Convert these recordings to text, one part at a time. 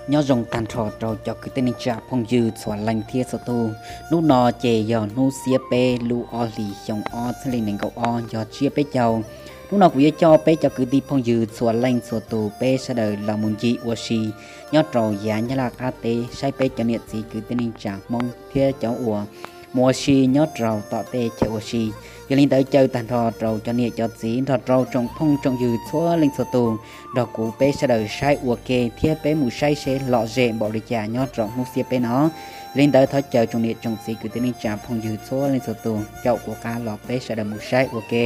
Nyob zoo tag nrho rau cov kwv tij neej tsa phooj ywg txhua leej thiab txhua tus. Hnub no ces yog hnub xiab peb lub ob hlis xyoo ob txhiab leej nees nkaum ob yog tsiab peb caug. Hnub no kuv yuav coj peb cov kwv tij phooj ywg txhua leej txhua tus peb sawv daws los mus ncig ua si nyob rau yav Nyab Laj qab teb saib peb cov niam txiv kwv tij neej tsa Hmoob thiab cov uas mus ua si nyob rau tom tej chaw ua si. Yog li ntawd caw tag nrho rau cov niam cov txiv nrog rau tsoom phooj tsoom ywg txhua leej txhua tus nrog kuv peb sawv daws saib ua ke thiab peb mus saib seb lom zem npaum li cas nyob rau hnub xiab peb no. Yog li ntawd thov caw tsoom niam tsoom txiv kwv tij neej tsa phooj ywg txhua leej txhua tus caum kuv qab los peb sawv daws mus saib ua ke.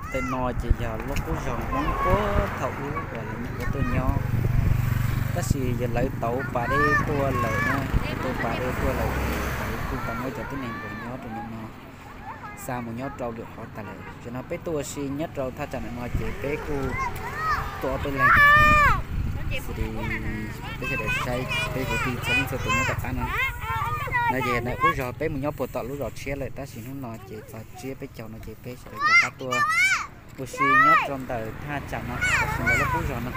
Ntawm no ces yog lub qub zog Hmoob puag thaum ub uas lawv nyuam qhuav tuaj nyob, tab sis yog lawv tauv pas dej tuaj lawm na, lawv tauv pas dej tuaj lawm ces lawv kuj tau muab cov tib neeg uas nyob rau ntawm no xa mus nyob rau lwm qhov tas lawm. Tam sim no peb tuaj ua si nyob rau thaj tsam ntawm no ces peb kuj tuaj ob peb leeg, xws li peb sawv daws saib peb kwv tij txhua leej txhua tus nyob tom qab no. No ces ntawm qub zog peb mus nyob puag tom lub zos tshiab lawm tab sis hnub no ces txog tsiab peb caug no ces peb sawv daws rov qab tuaj ua si nyob rau ntawm thaj tsam no, los sis ntawm lub qub zog no.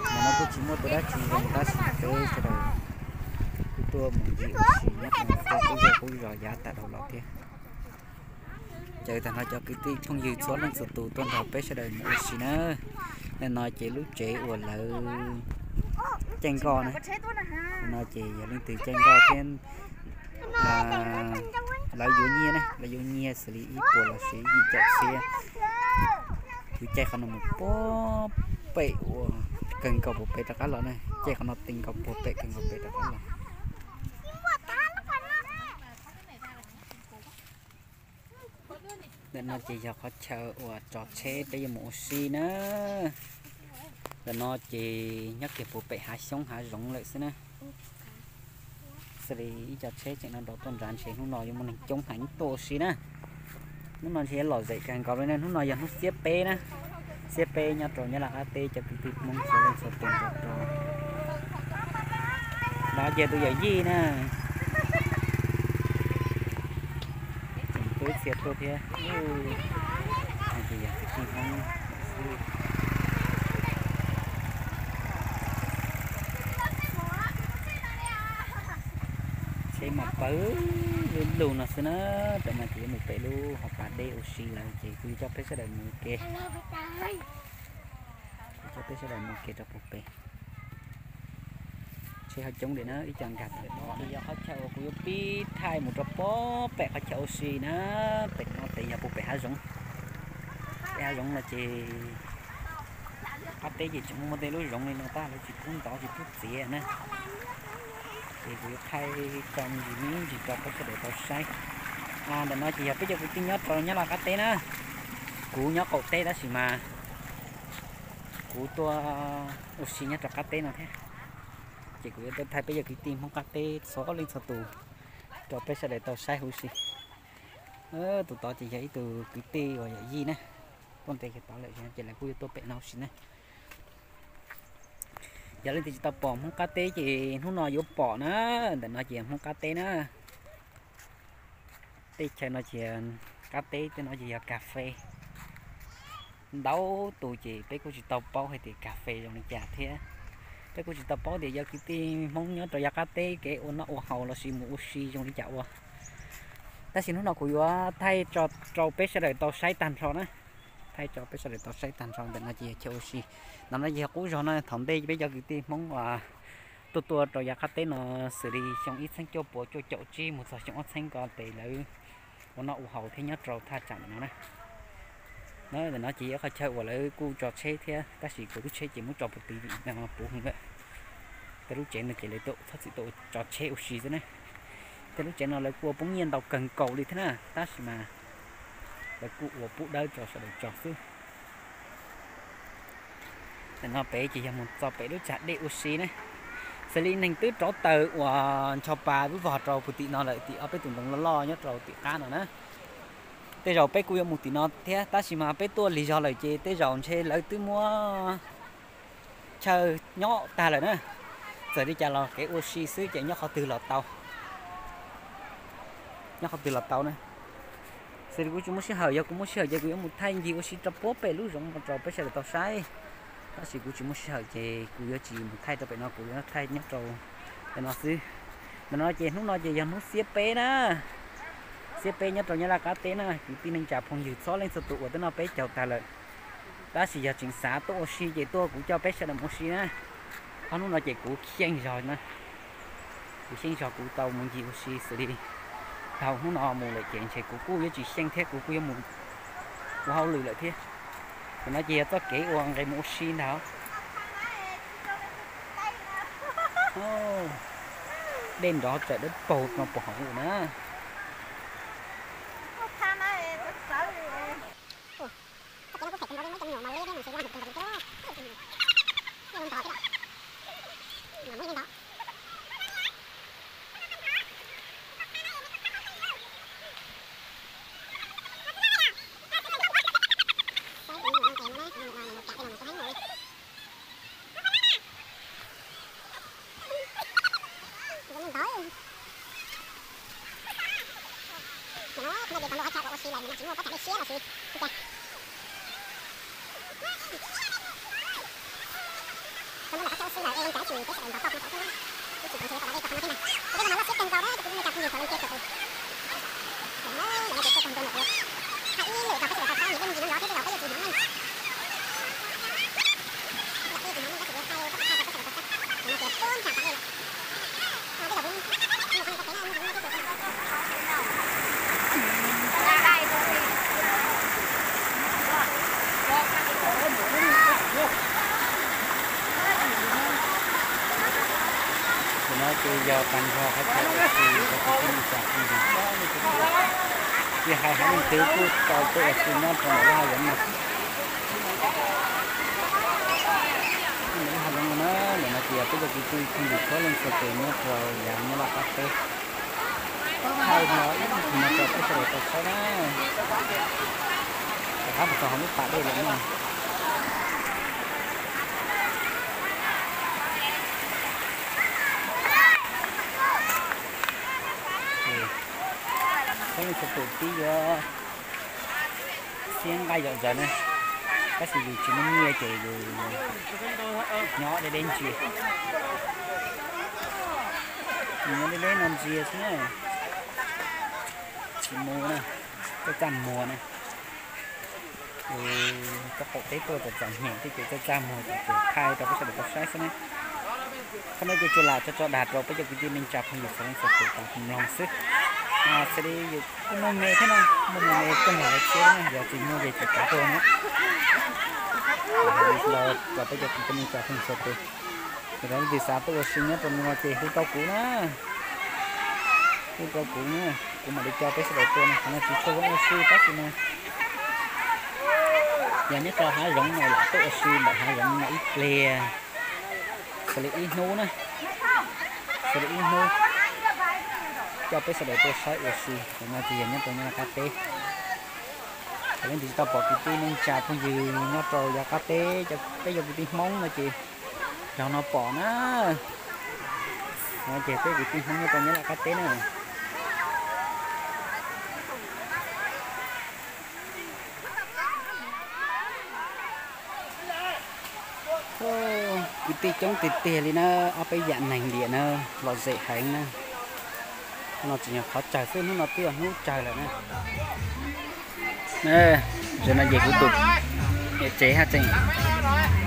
Ntawm no kuj tsis muaj tus dab tsi zoo tab sis peb sawv daws kuj tuaj mus ncig ua si nyob rau ntawm qub zog, qub zog yav tas dhau los thiab. Caw tag nrho cov kwv tij phooj ywg txhua leej txhua tus tuaj nrog peb sawv daws mus ua si na. Ntawm no ces lub tsev uas lawv caij nkoj na, no ces yog leej twg caij nkoj thiab lawv yuav nyiaj na, lawv yuav nyiaj xws li ib puas los sis yim caum txhiab. Kuv caij qhov no mus puag pem uas kawg nkaus puag pem rov qab los na, caij qhov no ti nkaus puag pem kawg nkaus pem rov qab los. Ntawm no ces yog qhov chaw uas tso tsheb peb yuav mus ua si na. Ntawm no ces nyob kiag puag pem hav xyoob hav zoov lawm xwb na. Xws li ib co tsheb tseem no nrov tuaj nrad ntshe hnub no yuav muaj neeg coob heev tuaj ua si na. Hnub no ntshe yuav lom zem kawg nkaus li na, hnub no yog hnub xiab peb na. Xiab peb nyob rau Nyab Laj qab teb cov kwv tij Hmoob txhua leej txhua tus nrog rau. Nov ces tus yawm yij na. Tseem tuaj ib txhia tuaj thiab. Ces yog kwv tij Hmoob xwb. Tsheb mas pawg lug lug no xwb na. Tam no ces yuav mus pem lub hauv pas dej ua si lawm ces kuv yuav coj peb sawv daws mus ua ke. Kuv coj peb sawv daws mus ua ke rau puag pem. Tsheb ho coob li na, ib co nkag tawm no. Yog qhov chaw uas kuv yuav pib thaij mus rau puag pem qhov chaw ua si na. Pem no ces yog puag pem hav zoov. Pem hav zoov no ces qab teb ces tseem muaj tej lub zoov li no tab lawv tsis pub ntov tsis pub txiav na. Ces kuv yuav thaij tso me ntsis me ntsis rau peb sawv daws tau saib. Ntawm no ces yog peb cov kwv tij nyob rau Nyab Laj qab teb na. Kuv nyob qaum teb tab sis mas kuv tuaj ua si nyob rau qab teb no thiab. Ces kuv yuav tuaj thaij peb cov kwv tij Hmoob qab teb txhua leej txhua tus rau peb sawv daws tau saib huv si. Tus tod ces yog ib tug kwv tij uas yawm yij na, tuaj nres kiag tod lawm ces lawv kuj yuav tuaj pem no huv si na. Yog leej twg tsis tau pom Hmoob qab teb ces hnub no yuav pom na. Ntawm no ces Hmoob qab teb na. Tej chaw no ces qab teb, tej no ces yog kas fes. Ntau tus ces peb kuj tsis tau paub hais tias kas fes zoo li cas thiab. Peb kuj tsis tau paub tias yog kwv tij Hmoob nyob rau yav qab teb kev ua noj ua haus los sis mus ua si zoo li cas ua. Tab sis hnub no kuv yuav thaij tso rau peb sawv daws tau saib tag nrho na. Thaij tso peb sawv daws tau saib tag nrho. Ntawm no ces yog chaw ua si. Ntawm no ces yog qub zog no, thaum ntej peb cov kwv tij Hmoob uas tuaj tuaj rau yav qab teb no xws li xyoo ib txhiab cuaj puas cuaj caum tsib mus txog xyoo ob txhiab ko ces lawv ua noj ua haus thiab nyob rau thaj tsam ntawm no na. Ntawm no ces yog qhov chaw uas lawv kuj tso tsheb thiab tab sis kuv lub tsheb ces muab tso puv tid vim no puv heev lawm. Tej lub tsev no ces lawv txhob txwm tuaj tso tsheb ua si xwb na. Tej lub tsev no lawv kuj ua poob nyiaj ntau kawg nkaus li thiab na tab sis mas lawv kuj ua pub dawb rau sawv daws tso xwb. Tam no pem ces yog mus txog pem lub tsag dej ua si na. Xws li neeg twb rauv taws uas ncho pa vwb vog rau puag tim no lawm, tim ob peb tus ntoo loj loj nyob rau tim qab no na. Tej zaum peb kuj yuav mus tim no thiab tab sis mas peb tuaj lig zog lawm ces tej zaum ntshe lawv twb muab chaw nyob tag lawm na. Txawm li cas los kev ua si xwb ces nyob qhov twg los tau. Nyob qhov twg los tau na. Kuv tsis muaj sij hawm, yog kuv muaj sij hawm ces kuv yuav mus thaij ncig ua si rau puag pem lub zoov no rau peb sawv daws tau saib. Tab sis kuv tsis muaj sij hawm ces kuv yuav tsis mus thaij rau pem no, kuv yuav thaij nyob rau pem no xwb. Ntawm no ces hnub no ces yog hnub xiab peb na, xiab peb nyob rau Nyab Laj qab teb na, kwv tij neej tsa phooj ywg txhua leej txhua tus uas twb noj peb caug tag lawm. Tab sis yog tseem xav tuaj ua si ces tuaj kuv coj peb sawv daws mus ua si na. Ob hnub no ces kuv xyeej zog na, kuv xyeej zog kuv tau mus ncig ua si xws li thaum hnub no mus lawm ces ntshe kuv kuj yuav tsis xyeej thiab, kuv kuj yuav mus ua hauj lwm lawm thiab. Ntawm no ces yog txoj kev uas nqis mus ua si ntag. Dej nrov tsawm dawb paug no puag hauv lawm na. Ntawm no ces yog tag nrho qhov chaw ua si rau kwv tij neej tsa phooj ywg, ces hais haiv neeg twg kuj tau tuaj ua si nyob rau ntawm lub hav zoov no. Ntawm lub hav zoov no na, ntawm no ces yog peb cov kwv tij phooj ywg txhua leej txhua tus nyob rau yav Nyab Laj qab teb. Thaij no ib ntsis no rau peb sawv daws tau saib na. Rov qab mus txog hauv lub pas dej lawm na. Txhua leej txhua tus twb yuav siab nqaij zom zaws na, tab sis yus tsis muaj nyiaj ces yus nyob deb deb ntsia. Nyob deb deb no ntsia xwb na, tsis mus na, txaj txaj muag na. Koj qaum teb tuaj txom txom nyem thiab ces txaj txaj muag ces thaij rau peb sawv daws tau saib xwb na. Qhov no ces tsuas lam tso tso dag rau peb cov kwv tij neej tsa phooj ywg txhua leej txhua tus tau mloog xwb. Xws li yus kuj muaj me thiab na, muaj me me tuaj nram lawv tsheb na, yog tsis muaj ces tsis kam tuaj na. Rau peb cov kwv tij neej tsa phooj ywg txhua tus, yog leej twg xav tuaj ua si nyob rau no ces hu rau kuv na, hu rau kuv na, kuv mam li coj peb sawv daws tuaj na. Qhov no tsis tshua zoo ua si tab sis mas yog nyob rau hav zoov no lam tuaj ua si ntawm hav zoov no ib pliag, xws li ib hnub na, xws li ib hnub coj peb sawv daws tuaj saib ua si. Qhov no ces yog nyob rau Nyab Laj qab teb. Yog leej twg tsis tau pom kwv tij neej tsa phooj ywg nyob rau yav qab teb, peb cov kwv tij Hmoob no ces zaum no pom na. No ces peb kwv tij Hmoob nyob rau Nyab Laj qab teb na. Kwv tij coob tiag tiag li na, ob peb yam neeg liam na, lom zem heev na. No tseem yog qhov tsawg xwb, hnub no twb yog hnub tsawg lawm na. Zaum no ces kuv tus niam tsev haj tseem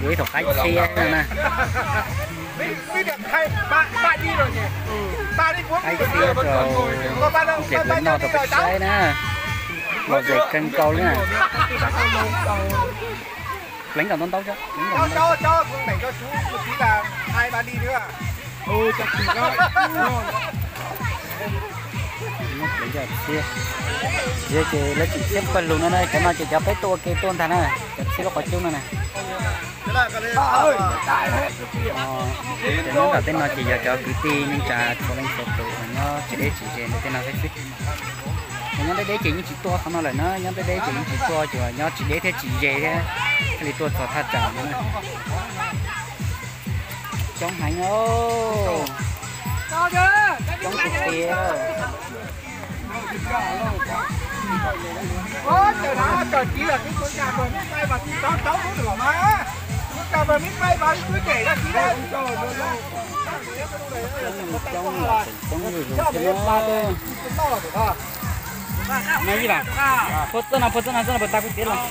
yuav ib tug qaib txhiab no na. Qaib txhiab rau ces kuv noj rau peb saib na. Lom zem kawg nkaus li na. Pleev kom ntau ntau, pleev kom ntau ntau. Tsis yog ces lawv tsim txhiab pawg lug no na, cov no ces cov peb tuaj ua ke tuaj ntag na, cov txhiab lub qhov cub no na. Ces nyob nram tej no ces yog cov kwv tij neej tsa txhua leej txhua tus uas nyob tsis deb tsis ze ntawm tej no thiab xwb. Uas nyob deb deb ces yeej tsis tuaj qhov no lawm na, nyob deb deb ces yeej tsis tuaj, ces uas nyob tsis deb thiab tsis ze thiab thiaj li tuaj txog thaj tsam no na. Coob heev, coob tiag tiag. Cov na, cov ci los twb tau cam pawg mib pais mas tsis tau tau lub lawm mas. Cam pawg mib pais mas twb cem dab tsi na. Coob, coob zuj zus thiab na. Noj ib vas, puag txoj no, puag txoj no, txoj no puas tag kuv tias los.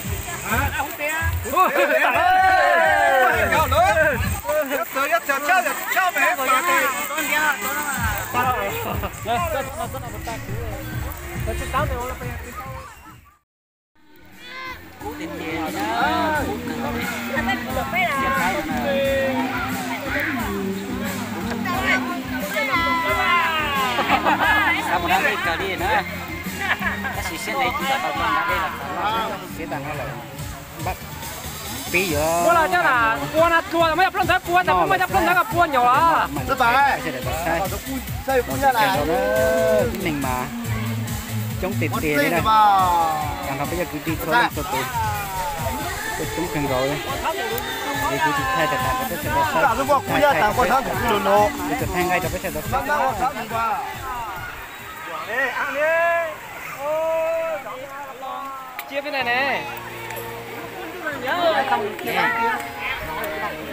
Xav mus da dej kawg li na, tab sis siab ntev tsis tau tau mus da dej los xav da dej lawm. Pib yuav pua na, tua na, muab cov plaub ntawd pua, muab cov plaub ntawd pua nyuam los. Tib neeg mas coob tiag tiag li na. Tag nrho peb cov kwv tij txhua leej txhua tus, coob kawg nkaus li. Es kuv tsis thaij tas tas rau peb sawv daws saib, kuv tsis thaij, kuv tsuas thaij nqaij rau peb sawv daws saib.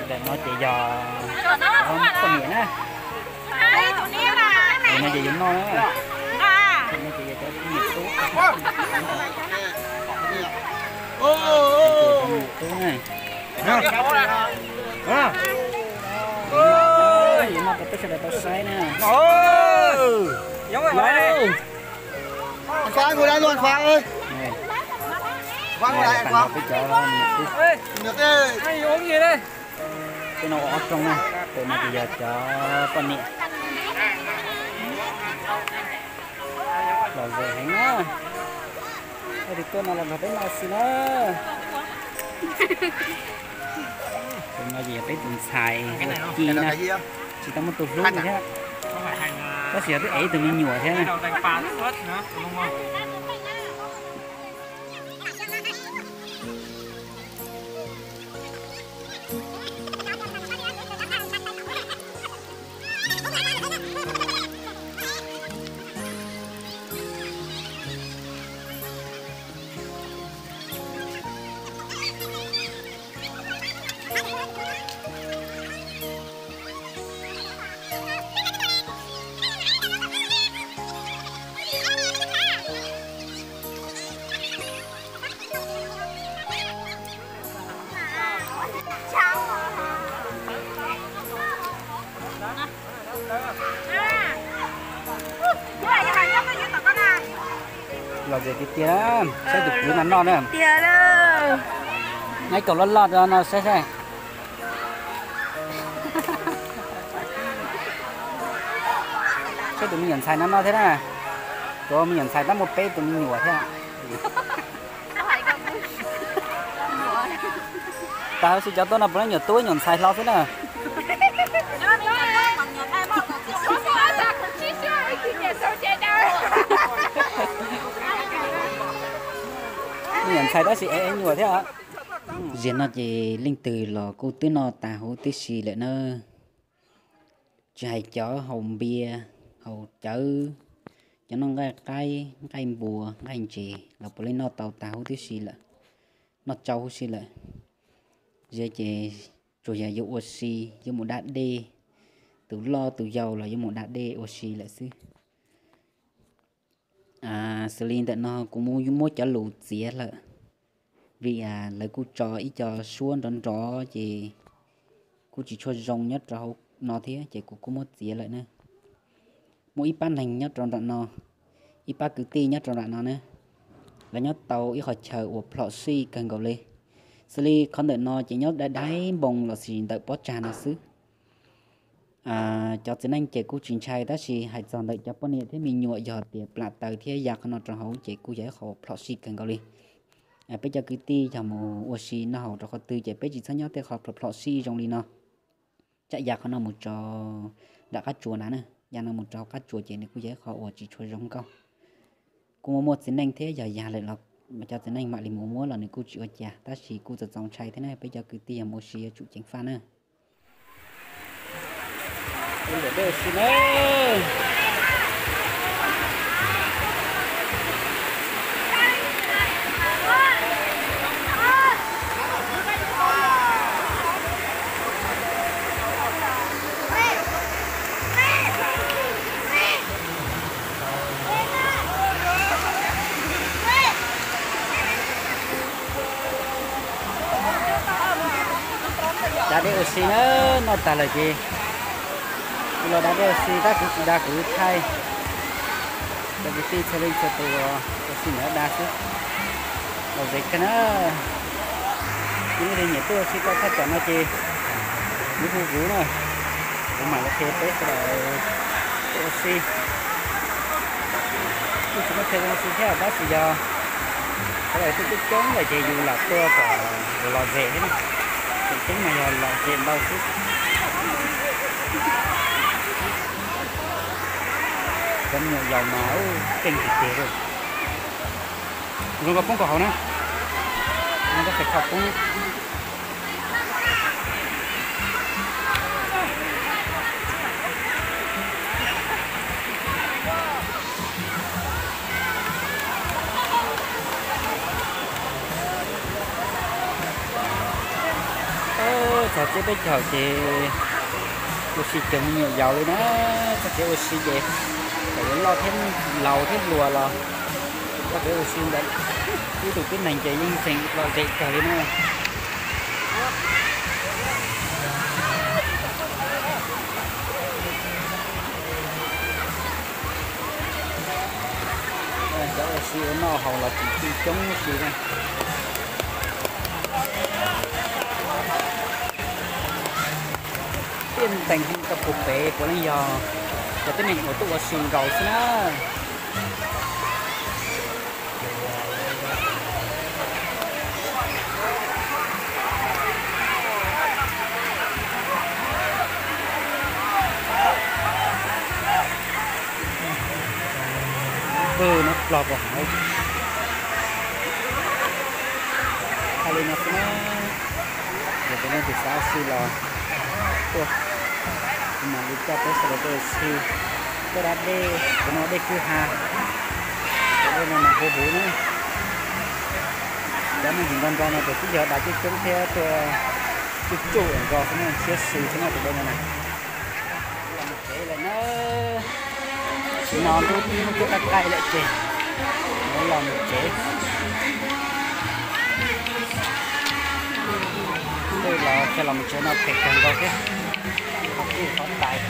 Ntawm no ces yog poj niam na. Tus no ces yus noj na. Tus no ces yog cov poj niam tub. Poj niam tub na. Yus noj rau peb sawv daws tau saib na. Peb cov niam tub, tej no ua ob rooj na, tus no ces yog cov poj niam. Lom zem heev na. Tus tuaj no los nrog peb noj xwb na. Tus no ces yog peb tus ntxhais ua ci na, tsis tau muaj tus hlub li thiab, tab sis yog twb ev ib tug me nyuam thiab na. Lom zem tiag tiag, saib tus kwv no noj na. Noj ib kaus loj loj rau no saib saib. Saib tus me nyuam ntxhais no noj thiab na. Tus me nyuam ntxhais tab muaj peb tus me nyuam thiab. Tas hauv si cov tuaj no puav leej nyuam tub nyuam ntxhais hlo xwb na. Me nyuam ntxhais tab sis ev ev nyuam thiab. Ziag no ces leej twg los kuj twb noj tas huv tib si lawm na. Tsis hais cov haus npias, haus cawv, cov noj nqaij qaib, nqaij npua, nqaij ntses los puav leej noj tau tas huv tib si lawm, noj tsau huv si lawm. Ziag ces tsuas yog yuav ua si, yuav mus da dej, tus loj tus yau los yuav mus da dej ua si lawm xwb. Xws li ntawm no kuv muab cov lus txiav lawm, vim lawv kuj tso ib co suab nrov nrov ces kuj tsis tshua zoo nyob rau hauv no thiab ces kuv kuj muab txiav lawm na. Muaj ib pab neeg nyob rau nram no, ib pab kwv tij nyob rau nram no na, lawv nyob tau ib qhov chaw uas plhom sij kawg nkaus li. Xws li qhov ntawm no ces nyob dai dai npoo los sis ntawm pob tsag no xwb. Cov txiv neej ces kuj tsis ntshai, tab sis hais txog ntawm cov poj niam thiab me nyuam yog tias plam taws thiab ya qhov no rau hauv ces kuj yog ib qho plhom sij kawg nkaus li. Peb cov kwv tij yog mus ua si noj haus rau qhov twg ces peb tsis txhob nyob tej qhov plhom sij zoo li no. Tsam ya qhov no mus tso nram qab tsuas na, ya no mus rau qab tsuas ces nws kuj yog ib qho uas tsis tshua zoo nkauj. Kuj muaj muaj txiv neej thiab yog ya lawm los cov txiv neej mam li mus muab los nws kuj tsis ua cas, tab sis kuj txaus txaus ntshai thiab na, peb cov kwv tij yog mus ua si yuav tsum ceev faj na. Ua si na. Li na, noj tas lawm ces kuv los da dej ua si, tab kuv tsis da kuv thaij rau kwv tij txhua leej txhua tus uas ua si ntawm da xwb. Los ze kawg na. Ces nej leej twg nyiam tuaj ua si rau thaj tsam no ces kuv hu kuv na, kuv mam li qhia peb sawv daws tuaj ua si. Kuj tsis muaj chaw zoo ua si thiab tab sis yog sawv daws tuaj coob coob lawm ces yus lam tuaj kom yus lom zem thiab na. Tseem ceeb mas yog lom zem ntau xwb. Cov me nyuam yaus mas keej tiag tiag li. Zoo nkaus poob kom hauv na, zoo nkaus fais kho poob. Txog tsev peb caug ces ua si cov me nyuam yaus li na, txog tsev ua si ces txawm yuav loj thiab laus thiab hluas los txog tsev ua si ntawd ib tug tib neeg ces yeej tseem lom zem kawg li na. Cov ua si ua noj haus los tseem coob coob huv si na. Tiaj ntees rau puag pem puav leej yog cov tib neeg uas tuaj ua si nkaus xwb na. Pw no plog puag hauv. Hais li no xwb na, yog tias leej twg xav ua si los tuaj, kuv mam li coj peb sawv daws tuaj ua si, tuaj da dej, kuv no dej kwj ha, tus dej no mas huv huv na. Cov neeg nco nco no ces twb yog da coob coob thiab tuaj tsuj tsuj nco xwb na, siab si xwb na tus dej no na. Los mus tsev lawm na. Tam sim no ntuj twb qaij qaij lawm ces yuav los mus tsev. Tej los coj los mus tsev no phem kawg nkaus thiab, qhov txhij qhov tais.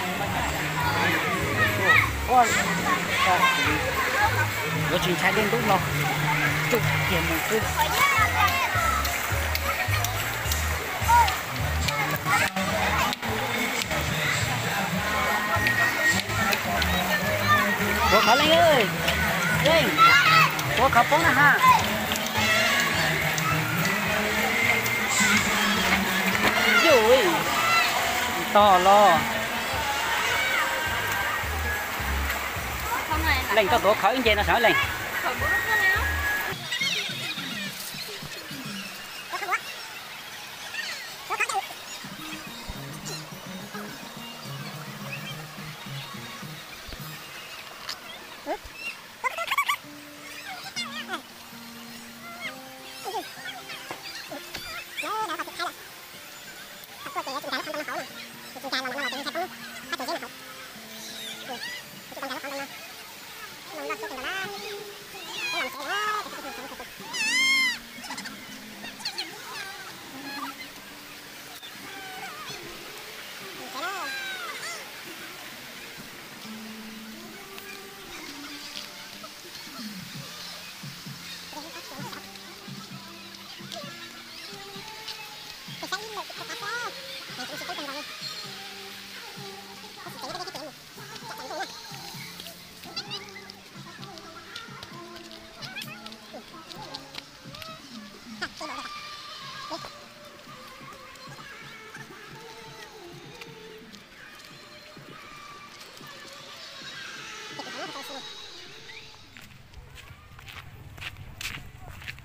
Yuav tsis ntshai dej ntub no, tsuj kiag mus xwb. Tuav qhov Leej, Leej, tuav qhov poob na ha. Yuj, tog los. Leej, koj tuav qhov ib nce no sav Leej.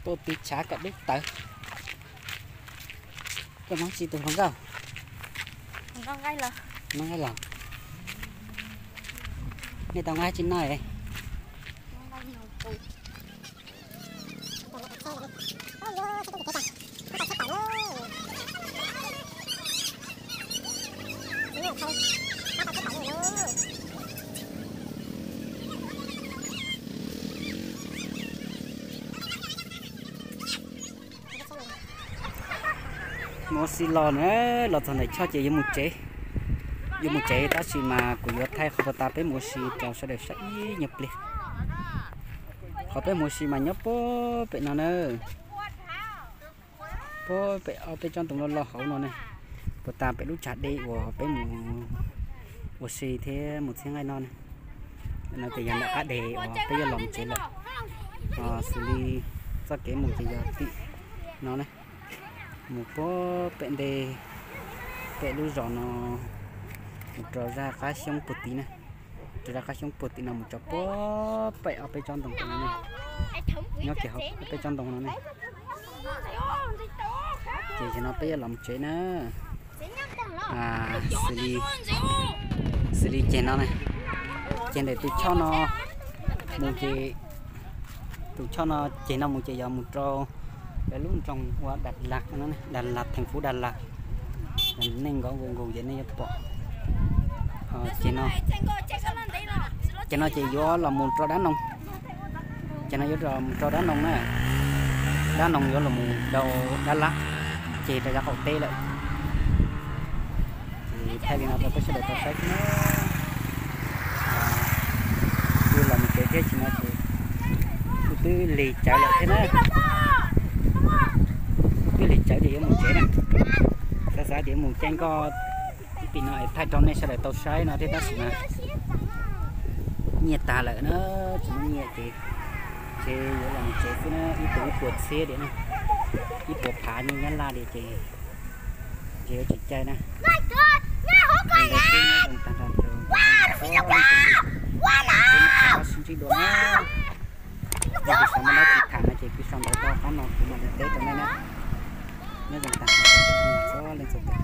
Tuaj tiv tshav kom dub tawv. Koj mob tsis tus hluas nkauj? Noj nqaij los? Nej tau nqaij tsis noj? Mus Ua si los na, los txog ntawm choj ces yuav mus tsev. Yuav mus tsev tab sis mas kuv yuav thaij qhov puag ta peb mus ua si rau sawv daws saib ib nyuag pliag. Qhov peb mus ua si mas nyob puag pem no na. Puag pem ob peb tsob ntoo loj loj hauv no ne. Puag ta pem lub tsag dej uas peb mus ua si thiab mus txhiab nqaij no ne. No ces yog nram qab deg uas peb yuav los mus tsev lawm. Xws li txoj kev mus ces yog tim no ne. Mus puag pem ntej, pem lub zos no, mus rau zaj qab xyoob puag tim na. Rau zaj qab xyoob puag tim no mus rau puag pem ob peb tsob ntoo no ne. Nyob kiag hauv ob peb tsob ntoo no ne. Ces zaum no peb yuav los mus tsev na. Xws li, xws li ceg no na, ceg ntawm tus choj no mus ces, tus choj no, ceg no mus ces yog mus rau lawv lub nroog ua Đà Lạt no, Đà Lạt, thành phố Đà Lạt. Neeg nkawd nkaus nkaus ces nej yuav pom. Ces no, ces no ces yuav los mus rau Đắk Nông. Ces no yuav los mus rau Đắk Nông na. Đắk Nông yuav los mus rau Đắk Lắk, ces rau yav qaum teb lawm. Ces thaij li no rau peb sawv daws tau saib xwb na. Kuj los mus tsev thiab, tsis no ces kuj twb lig tsawv lawm thiab na. Kuj twb lig tsawv ces yuav mus tsev na. Xav xav tias mus caij nkoj tim no es thaij rau nej sawv daws tau saib no thiab tab sis mas nyiaj tag lawm na, tsis muaj nyiaj ces, ces yuav los mus tsev xwb na, ib tug ib puas txhiab diam na, ib puas phav nyiaj Nyab Laj diam ces, ces yuav tsis caij na. Li ntawd xwb, nyob zoo tag nrho rau nej sawv daws, peb mam rov qab sib ntsib dua na. Yog tias xav muaj dab tsi tham no ces kuj sau ntawv rau qab no kuv mam li teb rau nej na. Nyob zoo tag nrho rau txhua leej txhua tus.